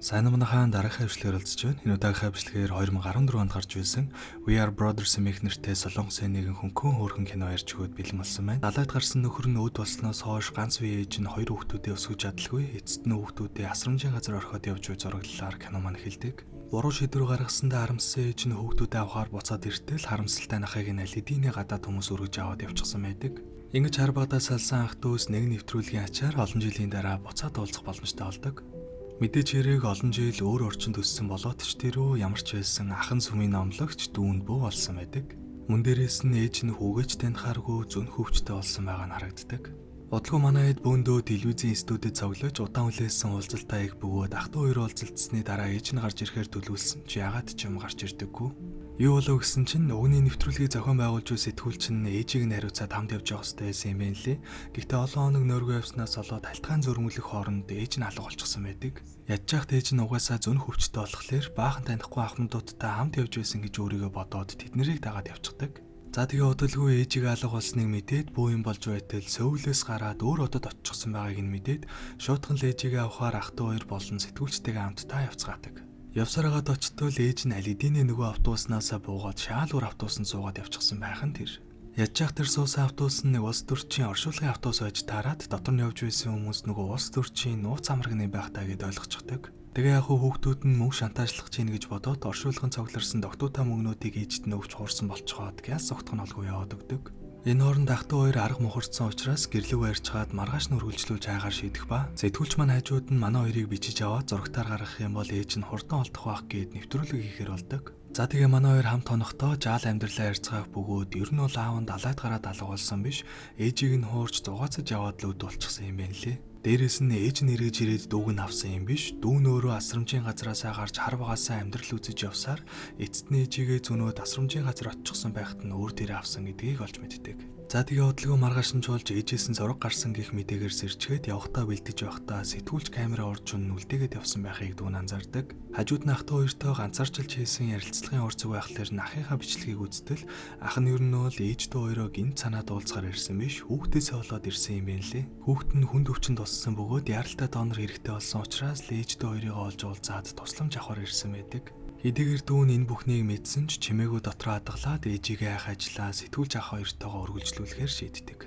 Сайн уу, манайхаан, дараагийн бичлэгээр уулзч байна. Энэ удаагийн бичлэгээр 2014 онд гарч ирсэн We Are Brothers хэмээх нэртэй Солонгосын нэгэн хөнгөн хөөрхөн кино ярьж өгөхөд бэлэн болсон байна. Далайд гарсан нөхөр нь өөд болсноос хойш ганц бие ээж нь хоёр хүүхдүүдээ өсгөж чадалгүй, эцэст нь хүүхдүүдээ асрамжийн газар орхиод явж буй зураглалаар кино маань эхэлдэг. Буруу шийдвэр гаргасандаа харамссан ээж нь хүүхдүүдээ авахаар буцаад иртэл харамсалтай нь ахыг нь аль хэдийн гадаад хүмүүс өргөж аваад явчихсан байдаг. Ингэж хар багадаа салсан ах дүүс нэг нэвтрүүлгийн ачаар олон жилийн дараа буцаад уулзах боломжтой болдог. Мэдээж хэрэг олон жил өөр орчинд өссөн болоод ч тэр үү ямар ч байсан ахын сүмийн номлогч дүүнд бүү болсон байдаг. Мөн дээрээс нь ээж нь хүүгээ ч танихааргүй зөн хөвчтэй болсон байгаа нь харагддаг. Удалгүй манай хэд бөөндөө телевизийн студид цоглож удаан хүлээсэн уулзалтаа их бөгөөд ах дүү хоёр уулзалтсны дараа ээж нь гарч ирэхээр төлөвлөсөн ч яагаад ч юм гарч ирдэггүй. Юу болов гэсэн чинь өгний нэвтрүүлгийг зохион байгуулж буй сэтгүүлч нь ээжийг нь хариуцаад хамт явж явах хэрэгтэй байсан юм байна лээ. Гэхдээ олон хоног нойргүй явснаас болоод халтгаан зөрмөглөх хооронд ээж нь алга болчихсон байдаг. Ядж байхад ээж нь угаасаа зөн хөвчтэй болохоор баахан танихгүй ахмадуудтай хамт явж байсан гэж өөрийгөө бодоод тэднэрийг дагаад явчихдаг. За, тэгээ удалгүй ээжийг алга болсныг мэдээд бүү юм болж байтал Сөүлээс гараад өөр хотод очихсон байгааг нь мэдээд шуутхан л ээжигээ авахаар ах дүү хоёр болон сэтгүүлчтэйгээ хамтдаа явцгаадаг. Явсаар хагаад очтол ээж нь аль хэдийн нөгөө автобуснаасаа буугаад шаал өөр автобусанд суугаад явчихсан байх нь тэр. Ядж явах тэр суусан автобус нь нэг улс төрчийн оршуулгын автобус байж таарад дотор нь явж байсан хүмүүс нөгөө улс төрчийн нууц амрагны байх таа гэд ойлгочихдог. Тэгээ яг хүүхдүүд нь мөнгө шантажлах чинь гэж бодоод оршуулгын цугларсан догтуутай мөнгнүүдийг ээжд нь өгч хуурсан болцоход гяс огтхон олгүй яваад өгдөг. Энэ хооронд ах дүү хоёр арга мухарцсан учраас гэрлэг барьчгаад маргааш нь үргэлжлүүлж хайгаар шийдэх ба сэтгүүлч маань хажууд нь манай хоёрыг бичиж аваад зурагтаар гаргах юм бол ээж нь хурдан олдох байх гээд нэвтрүүлэг хийхээр болдог. За, тэгээ манай хоёр хамт хонохдоо жаал амьдралаа ярьцгаах бөгөөд ер нь бол аав нь далайд гараад алга болсон биш, ээжийг нь хуурч зугаацаж яваад л өд болчихсон юм байна лээ. Дээрээс нь ээж нь эргэж ирээд дүүг нь авсан юм биш. Дүү нь өөрөө асрамжийн газраасаа гарч хар багаасаа амьдрал үзэж явсаар эцэст нь ээжигээ зөнөөд асрамжийн газар очихсон байхад нь өөр дээрээ авсан гэдгийг олж мэддэг. За, тэгээ удалгүй маргааш нь чуулж ээжээс нь зураг гарсан гэх мэдээгээр сэрчгээд явхдаа бэлдэж байхдаа сэтгүүлч камера орж ун үлдээгээд явсан байхыг дүү нь анзаардаг. Хажууд нь ах дүү хоёртой ганцаарчилж хийсэн ярилцлагын ур цэг байхлаар нь ахынхаа бичлэгийг үзтэл ах нь ер нь бол ээж дүү хоёроо гинт санаад уулзахаар ирсэн биш, хүүхдээсээ болоод ирсэн юм байна лээ. Хүүхэд нь хүнд өвчнөд туссан бөгөөд яралтай донор хэрэгтэй болсон учраас л ээж дүү хоёрыг олж уулзаад тусламж авахар ирсэн байдаг. Хэдийгээр дүү нь энэ бүхнийг мэдсэн ч чимээгүй дотроо хадгалаад ээжигээ хайх ажлаа сэтгүүлч ах хоёртойгоо үргэлжлүүлэхээр шийддэг.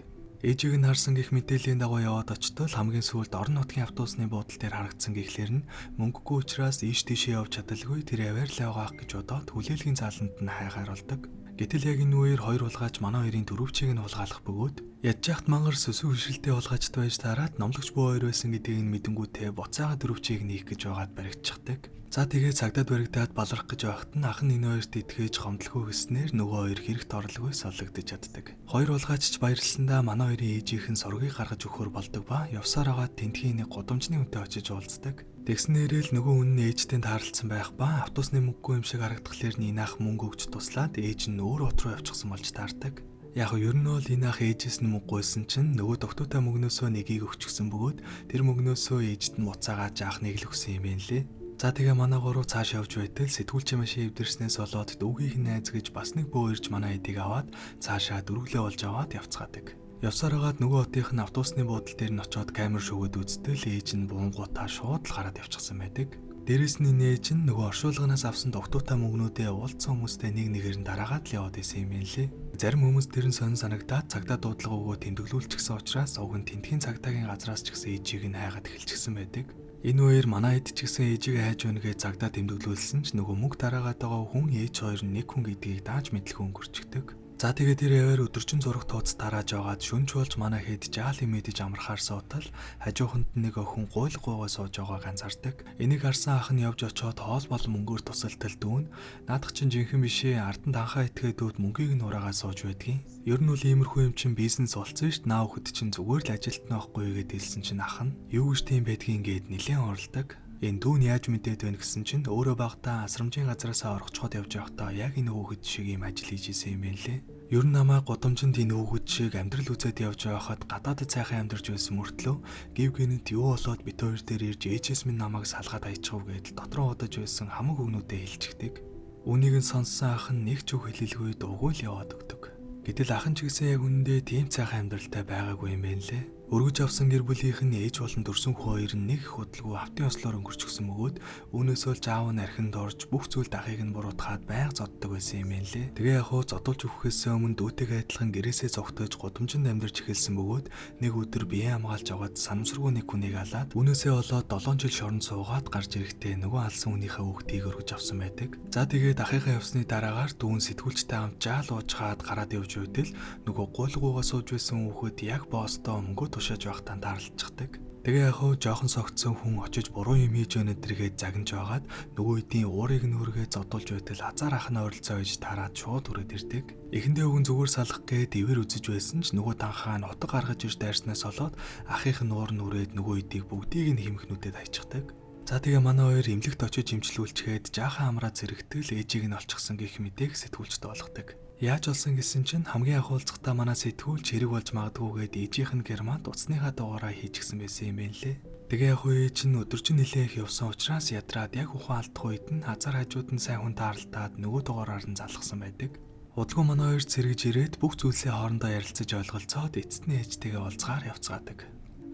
Ээжийг нь харсан гэх мэдээллийн дагуу яваад очтол хамгийн сүүлд орон нутгийн автобусны буудал дээр харагдсан гэхлээр нь мөнгөгүй учраас ийш тийшээ явж чадалгүй тэр аваар л явгаах гэж бодоод хүлээлгийн зааланд нь хайгаар болдог. Гэтэл яг энэ үеэр хоёр хулгайч манай хоёрын дөрөвчийг нь хулгайлах бөгөөд ядж яхад мангар сүсэг хөшрөлтэй хулгайчд байж таарад номлогч бүү хоёр байсан гэдгийг нь мэдэнгүүтээ буцаага дөрөвчийг нээх гэж байгаад баригдчихдаг. За, тэгээ цагдаад баригдаад баларх гэж байхад нь ах нь энэ хоёрт итгэж гомдлгүй гэснээр нөгөө хоёр хэрэгт орлоггүй солигдож чаддаг. Хоёр хулгайч ч баярлсандаа манай хоёрын ээжийнх нь сургийг гаргаж өгөхөр болдог ба явсаар байгаа тентхийн нэг гудамжны үнтэй очиж уулздаг. Тэгснээрээ л нөгөө хүн нь ээжтэй таарлцсан байх ба автобусны мөнгөгүй юм шиг харагдахлаар нь энэ ах мөнгө өгч туслаад ээж нь өөр хот руу явчихсан болж таардаг. Яг нь ер нь бол энэ ах ээжээс нь мөнгө гуйсан чинь нөгөө догтуутай мөнгнөөсөө нэгийг өгчихсөн бөгөөд тэр мөнгнөөсөө ээжд нь буцаагаа жаах нэг л өгсөн юм байна лээ. За, тэгээ манай гурав цааш явж байтал сэтгүүлчийн машин эвдэрснээс болоод дүүгийнх нь найз гэж бас нэг бөө ирж манай эдийг аваад цаашаа дөрвөлээ болж аваад явцгаадаг. Явсаар хагаад нөгөө хотынх нь автобусны буудал дээр нь очиод камер шүүгээд үзтэл ээж нь буунгуудаа шууд л гараад явчихсан байдаг. Дээрээс нь энэ ээж нь нөгөө оршуулганаас авсан догтуутай мөнгнүүдээ уулзсан хүмүүстэй нэг нэгээр нь дараагаад л яваад исэн юм байна лээ. Зарим хүмүүс тэр нь сонин санагдаад цагдаа дуудлага өгөө тэмдэглүүлчихсэн учраас уг нь тентхийн цагдаагийн газраас ч гэсэн ээжийг нь хайгаад эхэлчихсэн байдаг. Энэ үеэр манай хэд ч гэсэн ээжигээ хайж байна гэж цагдаа тэмдэглүүлсэн ч нөгөө мөнгө дараагаад байгаа хүн ээж хоёр нь нэг хүн гэдгийг дааж мэдлгүй өнгөрчихдөг. За, тэгээ тэр яваар өдөржин зураг тууц тарааж байгаад шүнж болж манай хэд жаал юм идэж амрахаар суутал хажууханд нэг охин гуйл гуйгаа сууж байгааг анзаардаг. Энийг харсан ах нь явж очиод хоол болон мөнгөөр тусалтал дүүн наадах чинь жинхэнэ бишээ, ард нь данхаа итгээд мөнгийг нь ураагаа сууж байдгийн. Ер нь бол иймэрхүү юм чинь бизнес болсон шүү дээ. Наа өхөд чинь зүгээр л ажилтна байхгүй гэд хэлсэн чинь ах нь юу гэж тийм байдгийг гээд нилээн оролдог. Энэ дүүн яаж мэдээд байна гэсэн чинь өөрөө багтаа асрамжийн газраасаа оргочход явж байхдаа яг энэ хүүхэд шиг ийм ажил хийж исэн юм байна лээ. Ер нь намайг гудамжинд энэ хүүхэд шиг амьдрал үзээд явж байхад гадаадд сайхан амьдарч байсан мөртлөө гів гинэт юу болоод бит хоёр дээр ирж ээжээс минь намайг салгаад аячихв гэдэл дотроо удаж байсан хамаг өгнүүдээ хэлчихдэг. Үүнийг нь сонссон ах нь нэг ч үг хэлэлгүй дуугүй л яваад өгдөг. Гэтэл ах нь ч гэсэн яг үнэндээ тийм сайхан амьдралтай байгаагүй юм байна лээ. Өргөж авсан гэр бүлийнх нь ээж болон төрсөн хүү хоёр нь нэг их удалгүй автын ослоор өнгөрчихсөн бөгөөд үүнээс болж аав нь архинд орж бүх зүйлд ахыг нь буруутгаад байнга зоддог байсан юм байна лээ. Тэгээ яг хуу зодуулж өгөхөөс өмнө дүүтэйгээ адилхан гэрээсээ зугтаж гудамжинд амьдарч эхэлсэн бөгөөд нэг өдөр биеэ хамгаалж аваад санамсаргүй нэг хүнийг алаад үүнээсээ болоод 7 жил шоронд суугаад гарч ирэхдээ нөгөө алсан хүнийхээ хүүхдийг өргөж авсан байдаг. За, тэгээд ахыхаа явсны дараагаар дүүн сэтгүүлчтэй хамт жаал уужгаад гараад явж байтал нөгөө гуйлгуугаа сууж байсан хүүхэд яг боостоо мөнгө тушааж байхдаа тааралдчихдаг. Тэгээ яг хуу жоохон согтсон хүн очиж буруу юм хийж байна гэдэргээд загнаж байгаад нөгөө хэдийн уурыг нь өргөө зодуулж байтал азар ах нь ойролцоо гэж тараад шууд үрээд ирдэг. Эхэндээ өвгөн зүгээр салах гээд ивэр үзэж байсан ч нөгөө танхаа нь утга гаргаж ирж дайрснаас болоод ахынх нь уур нь үрээд нөгөө хэдийг бүгдийг нь хэмхнүүдэд хайчихдаг. За, тэгээ манай хоёр эмнэлэгт очиж эмчлүүлчихэд жаахан амраа зэрэгтэл ээжийг нь олчихсон гэх мэтээг сэтгүүлчд болгодог. Яаж олсон гэсэн чинь хамгийн анх уулзахдаа манай сэтгүүлч хэрэг болж магадгүйгээд ээжийнх нь Германд утасныхаа дугаараа хийчихсэн байсан юм байна лээ. Тэгээ яг үе чинь өдөржин нэлээх явсан учраас ядраад яг ухаан алдах үед нь азар хажууд нь сайн хүн тааралдаад нөгөө дугаараар нь залгасан байдаг. Удалгүй манай хоёр цэргэж ирээд бүх зүйлсээ хоорондоо ярилцаж ойлголцоод эцэст нь ээжтэйгээ уулзгаар явцгаадаг.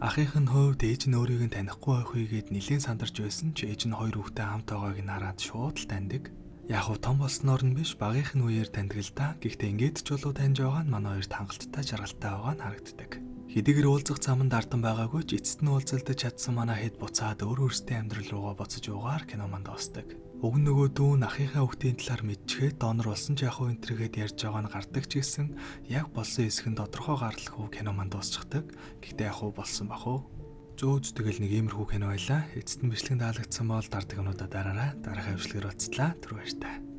Ахынх нь хувьд ээж нь өөрийг нь танихгүй байх үегээд нэлээн сандарч байсан ч ээж нь хоёр хүүхдээ хамт байгааг нь хараад шууд л таньдаг. Яг уу том болсноор нь биш, багийнх нь үеэр таньдаг л да. Гэхдээ ингээд ч болов таньж байгаа нь манай хоёрт хангалттай жаргалтай байгаа нь харагддаг. Хэдийгээр уулзах зам нь дардан байгаагүй ч эцэст нь уулзалдаж чадсан манай хэд буцаад өөр өөрсдийн амьдрал руугаа буцаж уугаар кино манд дуусдаг. Уг нь нөгөө дүү нь ахынхаа хүүхдийн талаар мэдчихэд донор болсон ч яг уу энтергээд ярьж байгаа нь гардаг ч гэсэн яг болсон хэсэг нь тодорхой гаралгүй кино манд дуусчихдаг. Гэхдээ яг уу болсон бах уу. Зөөз, тэгэл нэг иймэрхүү кино байлаа. Эцэст нь бичлэг таалагдсан бол дардаг юмнуудаа дараарай. Дараагийн бичлэгээр уулзлаа. Түр баяртай.